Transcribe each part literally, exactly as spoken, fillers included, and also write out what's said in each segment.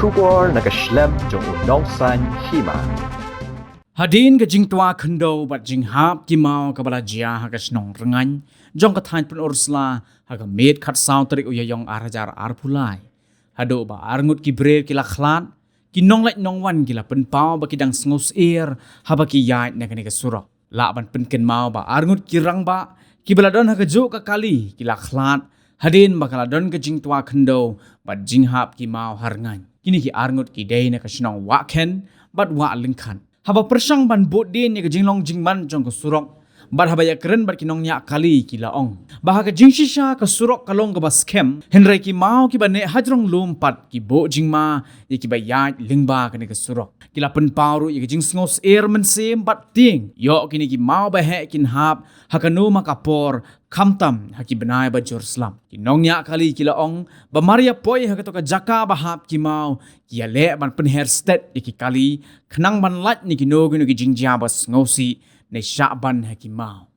Khubor na ka shlem jong u Nongsaiñ Hima. Hadien ka jingtwa khyndew bad jinghap ki maw kaba la jia ha ka shnong Rngaiñ jong ka thaiñ Pynursla ha ka miet khatsaw tarik u Ïaïong ar hajar arphew lai, haduh ba arngut ki briew ki la khlad, ki nongleit nongwan ki la pynpaw ba ki dang sngewsyier haba ki ïaid na kane ka surok. Lah ban pynkynmaw ba arngut ki rangbah kiba la don ha kajuh ka kali ki la khlad hadien ba ka la don ka jingtwa khyndew bad jinghap ki maw ha Rngaiñ. Kine ki arngut ki dei na ka shnong Wahkhen bad Wahlyngkhat. Haba pyrshang ban bud dien ïa ka jinglong jingman jong ka surok bad haba ïakren bad ki nongñiah kali, ki la ong ba ha ka jingshisha ka surok ka long kaba skhem, hynrei ki maw kiba neh hajrong lum pat ki buh jingma ïa kiba ïaid lyngba kane ka surok. Ki la pynpaw ruh ïa ka jingsngewsyier mynsiem bad tieng ïoh kine ki maw ba heh kin hap ha kano ma ka por, khamtam ha ki bnai ba jur slap. Ki nongñiah kali ki la ong ba mar ïa poi ha kato ka jaka ba hap ki maw, ki ïaleh ban pynher stet ïa ki kali khnang ban lait na kino kino ki jingjia ba sngewsih ne shah ban ha ki maw.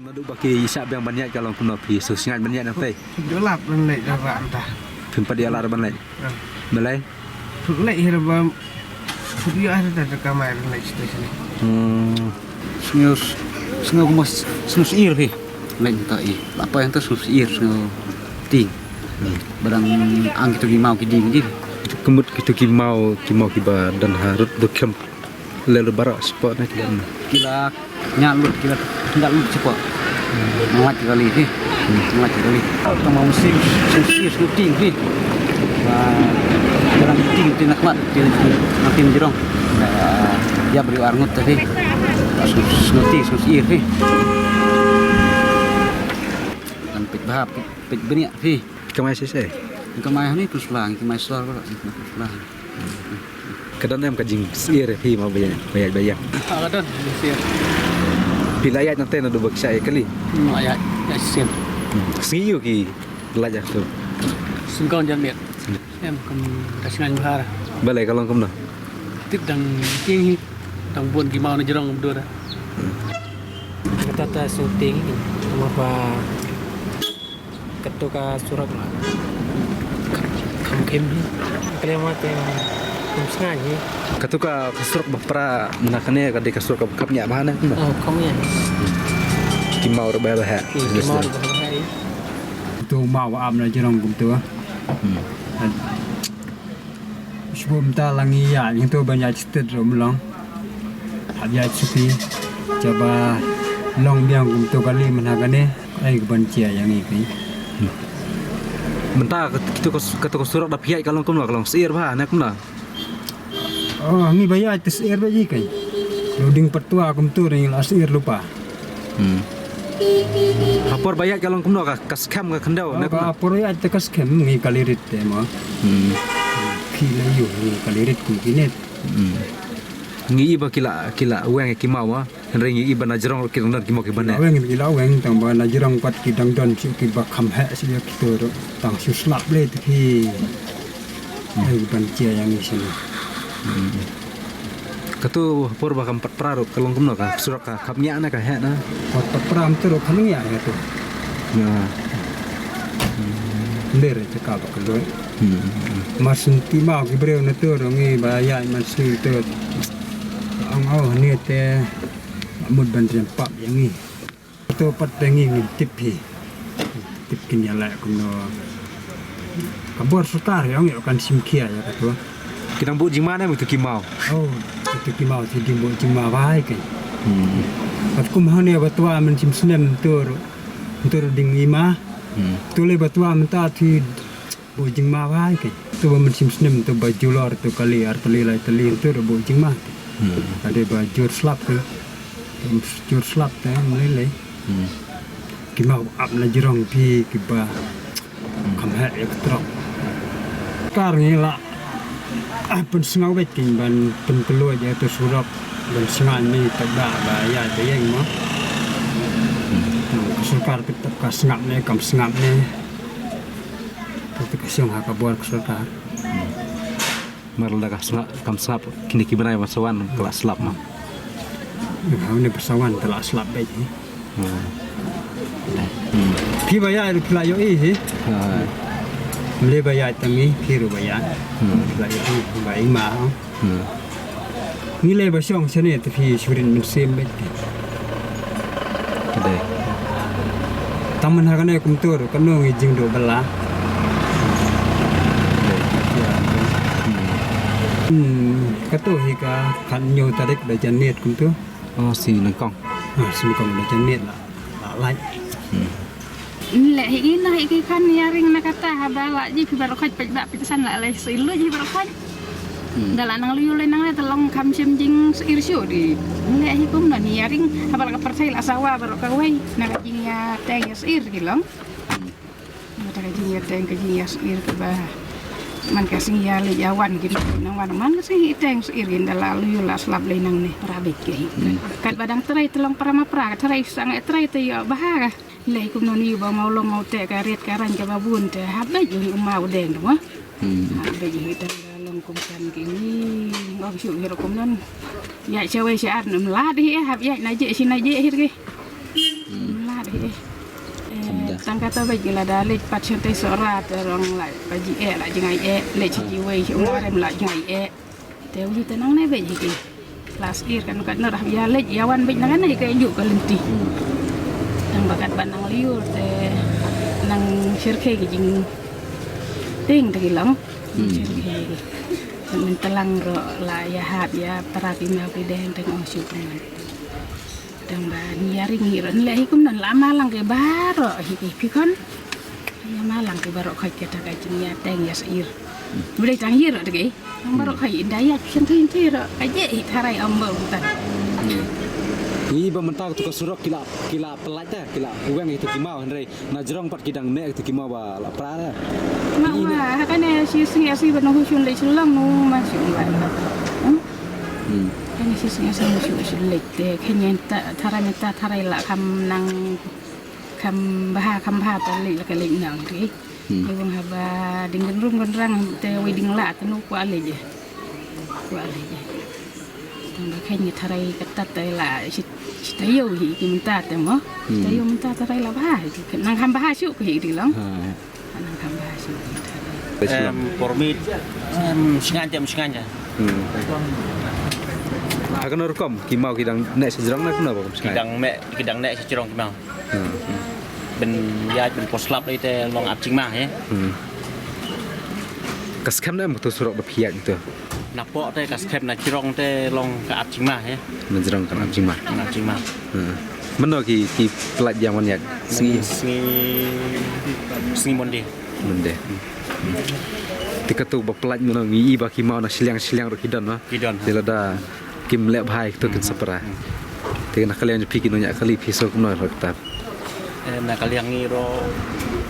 Naduh ba ki shah biang ban ïaid ka long kumno phi sngewsih ban ïaid nangtai? Phim pat ïa lad ban leit. Balei? Phim leit hi ba phim ïa hi da ka mai ban leit station. Hmm. Sngew, sngew kumno, sngewsih phi. Leit nangta i. Lada poi nangta sngewsih, sngew tieng. Ba dang ang kito ki maw ki dieng ki. Kito ki mut kito ki maw, ki maw kiba don ha rud ruh kham leh ruh baroh spot na ki don. Ki la ñiah lut, ki la ñiah lut spot. Nang lait ki kali hi. Nang lait ki kali. Tang ma mynsiem sngewsih sngewtieng hi. Ba dang tieng tieng na khmat, tieng na tieng jrong. Ïa briew arngut ta hi. Sngewtieng sngewsih hi. Kan peit bha, peit bniah hi. Kamai shisha? Kamai hani Pynursla, kamai sor ba, Pynursla. Ka don em ka jingsyier phi ma ba ïaid, ba ïaid ba ïaid? Ha, ka don jingsyier. Phi la ïaid nangta naduh ba ki shah ïa kali? Hmm, la ïaid, ïaid shisien. Hmm. Sngi aïu ki la ïaid tu? Sngi kong janmiet. Em kum ka shngain bhar. Balei ka long kumno? Tip dang tieng hi, dang bun ki maw na jrong dur. Hmm. Kata ta sngewtieng hi, ma ba Kato ka surok ma kham khim hi. Kali ma te kum sngain hi. Kato ka, ka surok ba pra na kane ka dei ka surok ba kham ñiah bha ne kumno? Oh, kham ñiah. Ki maw ruh ba heh. Ki maw ruh ba heh. To maw ba ap na jrong kumto. Hmm. Shu bun mynta la ngi ïaid, ngi to ban ïaid stet ruh mlong. Hap ïaid suki. Jaba long biang kumto kali mynta kane. Ai ka ban jia ïa ngi phi. Mynta ka, kato ka, kato ka surok da phi ïaid ka long kumno, ka long syier bha ne kumno? Oh, ngi ba ïaid te syier bha ïa kai. Lo ding patwa kumto ngi la syier lypa. Hmm. Ha por ba ïaid ka long kumno, ka, ka skhem ka khyndew ne kumno? Ha por ïaid te ka skhem, ngi kali rit te mo. Hmm. Ki la ïoh ngi kali rit kum kine. Hmm. Ngi i ba ki la, ki la weng ïa ki maw, ah. Hynrei ngi i ba na jrong ki dang don ki maw ki ba neh. Weng ki la weng tang ba na jrong pat ki dang don shuh ki ba kham heh shuh ïa kito ruh. Tang shu slap lei te ki. Ai ban jia ïa ngi shuh. Hmm. Kato por ba kam pat pra ruh ka long kumno, ka surok ka kham ñiah ne ka heh ne? Pat, pat pra mynta ruh kham ñiah ïa to. Nder te ka ba ka doi. Hmm. Mar shu ti maw ki briew na to ruh ngi ba ïaid mar shu to. Ong, oh, ne te mut ban riam pap ïa ngi. To pat te ngi ngim tip hi. Tip kin ïaleh kumno. Ka bor sorkar ïa ong ïa kan shim khia ïa kato. Ki dang buh jingma ne, ïa tu ki maw? Oh, ïa tu ki maw, tu dang buh jingma bha ïa ka. Hmm. Bad kum hangne ba twa mynshem snem tu, tu dang i ma. Hmm. Tu lei ba twa mynta tu buh jingma bha ïa ka. Tu ba mynshem snem tu ba julor tu kali ar tylli lai tylli tu buh jingma. Hmm. Ade ba jur slap tu. Jur slap tu, mlei lei. Hmm. Ki maw ap na jrong phi ki ba. Hmm. Kam heh ïa ka trok. Kar ngi la, ah, pynsngew beit kin ban pynkloi ïa tu surok ban sngew ni ta ba ba ïa ta ïeng mo. Hmm. Ka sorkar ka tep ka sngap ne kam sngap ne. Ka tep ka shong ha ka bor ka sorkar. Hmm. Mar lada ka sngap, kam sngap, kine ki bnai ba sa wan ka la slap ma. Ïa, ha une ba sa wan ka la slap beit hi. Hmm. Hmm. Phi ba ïaid phi la ïohi hi. Ha. Mlei ba ïaid tang ngi, phi ruh ba ïaid. Hmm. Phi la ïohi ba i ma. Hmm. Ngi lei ba shong shane te phi shurin mynsiem beit. Dei. Tang man ha kane kumto ruh, kano ngi jingduh bylla. Hmm, kato hi ka khathynñiew tarik da janmiet kumto. Oh, shi nyngkong. Ah, shi nyngkong da janmiet la, la lait. Hmm. Leh hi ina hi ki khan ïaring na kata haba la ji phi baroh khoit peit ba peit san la leh sih lu ji baroh khoit. Hmm. Da la nang lyu lei nang leh te long kham shem jingsyier shuh di. Leh hi kumno ïaring haba la ka pyrthei la sawa baroh kawei na ka jingïateng ïasyier ki long. Hmm. Kata ka jingïateng ka jingïasyier kaba man ka sngi ïaleit ïawan ki nang wan man ka sngi iteng syier ki da la lyu la slap lei nangne para beit ki. Hmm. Katba dang trei te long para ma para ka trei sang trei te ïoh bha ka. Leh kumno ni ba maw long maw te ka rit ka rang kaba bun te hap beit u ma u deng tu ma. Hmm. Hap beit hi tang da long kum kan ki ni ngong shu hi rukom nan. Ïa shawei sha ar nam lad hi hap ïa na je shi na je hi ki. Hmm. Nam lad hi. Eh, tang kata beit ki la da leit pat sha te sora te rong la pa ji eh la jingai eh leit shi ji wei shi u ma rem la jingai eh. Te u te nangne beit hi ki. Last year kan kat na rah ïaleit ïawan beit na kane ka ïuh ka lynti. Hmm. Tang ba kat ba nang lyiur te nang shyrkhei ka jingtieng te ki long. Hmm. Shyrkhei. Mynta lang ruh la ïahap ïa para ki maw ki deng tang ong shu kumne. Tang ba ngi ïaring hi ruh leh hi kumno la ma lang ki baroh hi ki phi khon. Ïa ma lang ki baroh khoit kata ka jingïateng ïasyier. Hmm. Ba dei tang ïa ruh te ki. Nang baroh khoit ynda ïa shynti ynti ruh ka jeh hi tharai ym ba bukan. Hmm. Ngi ba mynta tu ka surok ki la, ki la pynlait ta, ki la weng itu ki maw hynrei na jrong pat ki dang meh itu ki maw ba la pra ta. Ma wa ha kane shi sngi shi ba nang hu shun leit shu long nu ma shu ba. Hmm? Hmm. Kane shi sngi shi nang hu shun leit te kane ta tharai mynta tharai la kham nang kham bha kham bha ta leit la ka leit nang ri. Hmm. Te wang haba ding gynrum gynrang te wei ding la te nu kwah leit je. Kwah leit je. Tang ba kane tharai kata te la shi, shi taïew hi ki mynta te mo. Hmm. Shi taïew mynta tharai la bha hi ki nang kham bha shuh hi di long. Ha. Nang kham bha shuh. Em, por mit, em, shngain te, em, shngain te. Hmm. Ha kano rukom ki maw ki dang neh sha jrong na kano rukom shngain? Ki dang meh, ki dang neh sha jrong ki maw. Hmm. Ban ïaid ban poi slap lei te long ap jingma hi. Hmm. Ka skhem ne em kato surok ba phi ïaid kato? Na pok te ka skhem na jrong te long ka ap jingma hi. Na jrong ka ap jingma. Ap jingma. Hmm. Mano ki, ki pynlait ïa wan ïaid? Sngi, sngi, sngi Monday. Monday. Hmm. Te kato ba pynlait mano ngi i ba ki maw na shiliang shiliang ruh ki don ma. Ki don. Te lada kim leh bha ïa kato kin sa pra. Hmm. Te na ka liang jong phi ki nongñiah kali phi sngew kumno ruh kata? Eh, na ka liang ngi ruh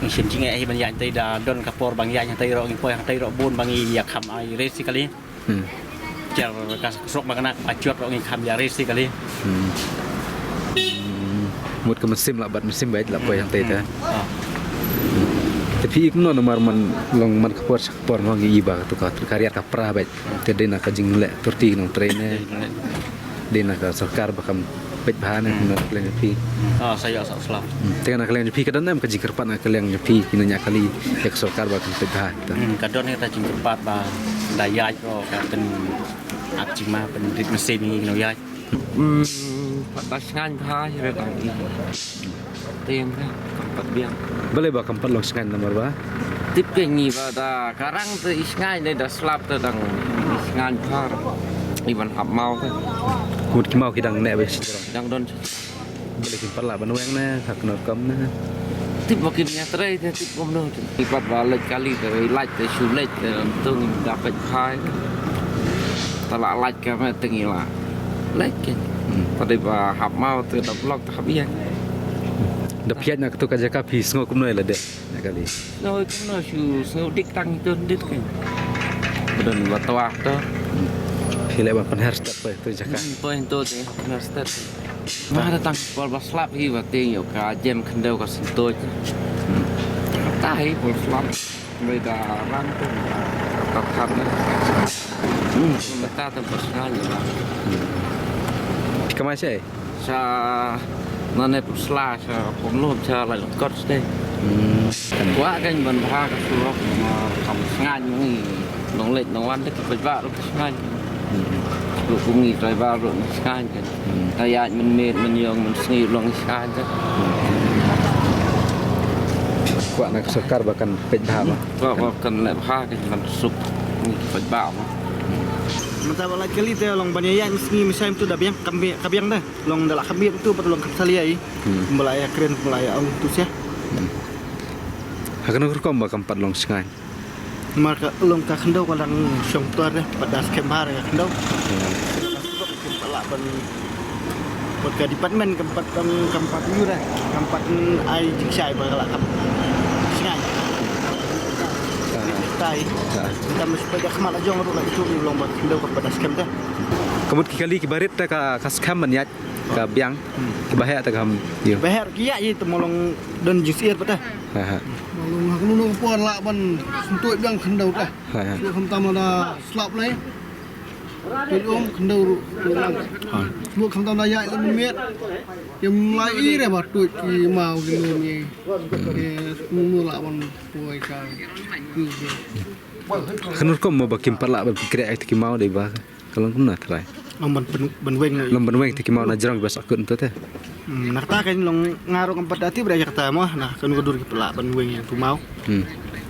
ngi shim jingeh hi ban ïaid hangtei da don ka por ba ngi ïaid hangtei ruh ngi poi hangtei ruh bun ba ngi ïa kham ai race kali. Hmm. Jar ka surok ba kane ka jot ruh ngi kham ïa race kali. Hmm. Hmm. Mut ka mynsiem la bad mynsiem bad la poi hangtei te. Ah. Te phi i kumno namar man long man ka por sha ka por mo ngi i ba kato ka, ka riat ka pra bad. Te dei na ka jingleh tur ti nongtrei ne. Dei na ka sorkar ba kam peit bha ne, hmm, na ka liang jong phi. Ah, sa ïoh sa slap. Hmm. Te na ka liang jong phi ka don em ka jingkyrpad na ka liang jong phi ki nongñiah kali ïa ka sorkar ba kam peit bha. Hmm, ka don ïa ka jingkyrpad ba da ïaid ruh ka pyn ap jingma pynrit mynsiem ïa ki nongïaid. Hmm, pat da sngewbha ïa ka dang i. Te ïa ka kam pat biang. Balei ba kam pat long sngewbha namar ba Tip ka ngi ba da ka rang te i shngaiñ ne da slap te dang i shngaiñ phar. I ban hap maw te. Mut ki maw ki dang ne ba shi. Dang don shi. Bele kin pala ban weng ne, ka kno kam ne. Tip ba kin ïa trei te tip bom no. I pat ba leit kali te leit te shu leit te tung da pet phai. Ta la leit ka me tengi la. Leit ke. Hmm. Tadi ba hap maw te da blok ta hap ïa. Da piat na ka tu ka jaka phi sngo kumno la de. Na kali. No, kumno shu sngew dik tang itu dit kan. Bedon ba twa to. Phi leh ba pynher step poi tu jaka. Hmm, poi tu te pynher step. Mah datang pol ba slap hi ba ting yo ka jem khyndew ka sentoj. Ta hi pol slap. Bai da ran tu. Ta than. Hmm, mata tu personal ni ba. Kamai sei? Sa nane pur sla sa pom lum sa la kot ste. Hmm. Wa kan ban bha ka surok ma kam sngan ni. Nong lek nong wan te ka ba ru ka sngan. Hmm. Ru ku ngi driver ru ngi sngan kan. Hmm. Ta ya men met men yong men sngi long sngan kan. Kwah na ka sorkar ba kan peit bha ba. Kwah ba kan leh bha kan ban suk ngi peit bha ba. Mynta ba lait kali te long ban ïa ïaid sngi mynsiem tu da biang kam biang, ka biang da. Long da la kham biang tu pat long kam salia i. Hmm. Ba la ïa kren ba la ïa ong tu sia. Hmm. Ha kano rukom ba kam pat long sngain. Mar ka long ka khyndew ka dang shong tuar de pat da skhem bha ka khyndew. Hmm. Pat la ban pat ka department kam pat dang kam pat yu de kam pat ai jingshai ba la kam sngain. Ah. Tai. Ah. Tam spa ka khmat la jong ruh la itu long ba khyndew kam pat da skhem de. Ka mut ki kali ki barit te ka, ka skhem ban ïaid ka biang. Hmm. Ki baheh te ka ham ïa. Baheh ki ïaid ïa te molong don jingsier pat te. Ha, ha. Molong ha kano kano ka por lah ban sentuh biang khyndew te. Ha, ha. Shu khamtam da slap lai. Tuid um khyndew ruh tuid lang. Ha. Shu khamtam da ïaid lem miet. Ïa mlai i re ba tuid ki maw ki lum i. Ïa shu kano lah ban poi ka. Kano rukom mo ba kim pat lah ban pynkhreh ïa ki maw dei ba. Ka long kumno trai. Long ban, ban, ban weng. Long ban weng te ki maw na jrong ba sakut to te. Hmm, na kata kan long nga ruh kam pat da tip ba ïa kata mo na kan ka dur ki pla ban weng ïa tu maw. Hmm.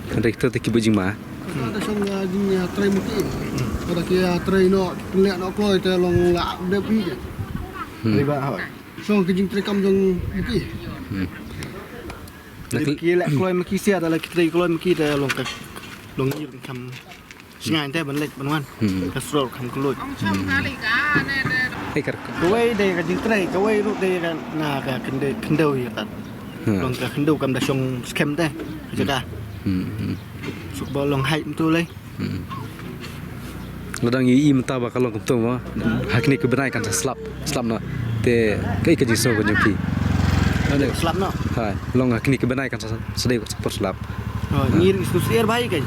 Kan rek to te ki bujing ma. Hmm. Kata shong, ah, jing, ah, trai muti. Hmm. Kata ki, ah, trai no, pynlek no kloi te long la dep hi. Hmm. Riba hoi. Shong ki jing trai kam jong muti. Hmm. Ki lek kloi ma ki sia da la ki trai kloi ma ki te long ka long ngir kam. Sngain te ban leit ban wan. Hmm. Ka sror kham kluid. Hmm. Ei kar. Kawei dei ka jingtrei, kawei ruh dei ka na ka khynde-, khyndew ïa kat. Hmm. Long ka khyndew kam da shong skhem te. Ka jaka. Hmm, hmm. Suk ba long hai mtu lei. Hmm. Lada ngi i mynta ba ka long kumto mo. Ha kine ki bnai kan sa slap. Slap na te kaei ka jingsngew ka jong phi. Slap no. Ha, long ha kine ki bnai kan sa, sa dei ka por slap. Oh, ngir ngi sngewsih bha ïa ka.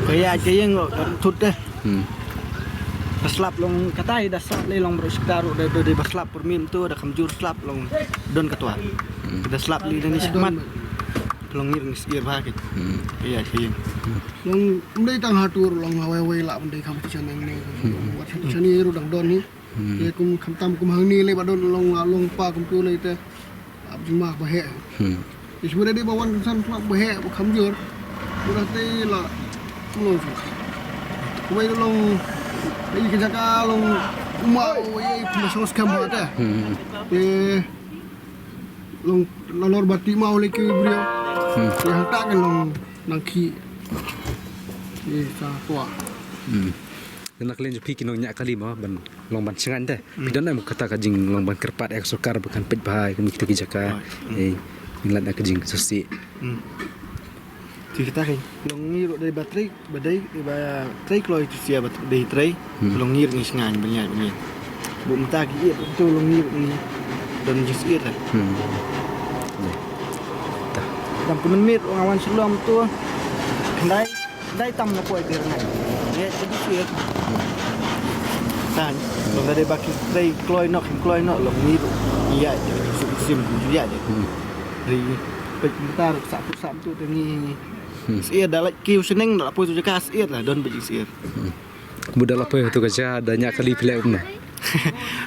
Ka ïa ka ïeng lo, ka thut te. Hmm. Ka slap long kata i da slap le long bro sekta ro da, da, da ba slap por mim tu da kam jur slap long don ka tuar. Hmm. Da slap le da ni shmat. Long ngir ngi sngewsih bha ka. Hmm. Ka ïa ka ïeng. Hmm. Long ym dei tang ha tur long ha wei wei lah ban dei competition ne ne. Hmm. Wat competition ni ru dang don ni. Hmm. Te kum khamtam kum hangne le ba don long, long pa kum tu le te. Ap jingma ba heh. Hmm. Te shu dei ba wan kan san ba heh ba kham jur. Ura te la long. Kumai long. Ei ka jaka long. Uma o ei kuma song skam ba te. Hmm. Te long nalor ba ti ma o le ki brio. Hmm. Te hangta kan long nang ki. Te sa tua. Hmm. Te na ka liang jong phi ki nongñiah kali mo ban long ban sngain te. Hmm. Phi don em kata ka jinglong ban kyrpad ïa ka sorkar ba kan peit bha ïa kita ki jaka. Hmm. Eh, ngin lait na ka jingsngewsih. Hmm. Te kita ki long ngi ruh dei ba trei, ba dei, dei ba trei kloi tu sia ba dei trei. Hmm. Long ngi ruh ngi sngain ban ïaid ban ïaid. Bu mynta ki ïeit tu long ngi ruh ngi don jingsngewsih te. Hmm. Dam kumne mit nga wan shlom tu. Khyndai. Dei tam na poi dir ngai. Ye, jadi sih. Tan, long da dei ba ki trei kloi nok, kloi nok long ni ru. Iya, sim sim iya je. Hmm. Ri pek mutar sa pu sa tu te ni. Hmm. Sir da la kiu seneng da la poi tu jaka sir la don biji sir. Hmm. Buda la poi tu ka ja da nya kali pile na.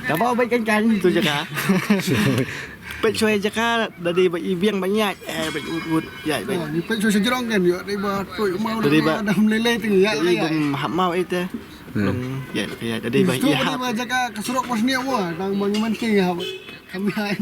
Da ba bai kan kan tu jaka. Peit shuwa jaka da dei ba i biang ba ïaid, eh, ba ut ut ïaid ba. Ni peit shuwa jrong kan ïoh dei ba tuid mau da dei ba dam lele ting ïaid dei ba hap mau ite. Long ïaid ka ïaid da dei ba i hap. Ba jaka ka surok bos ni mo dang ba ngi man king hap. Kami hai.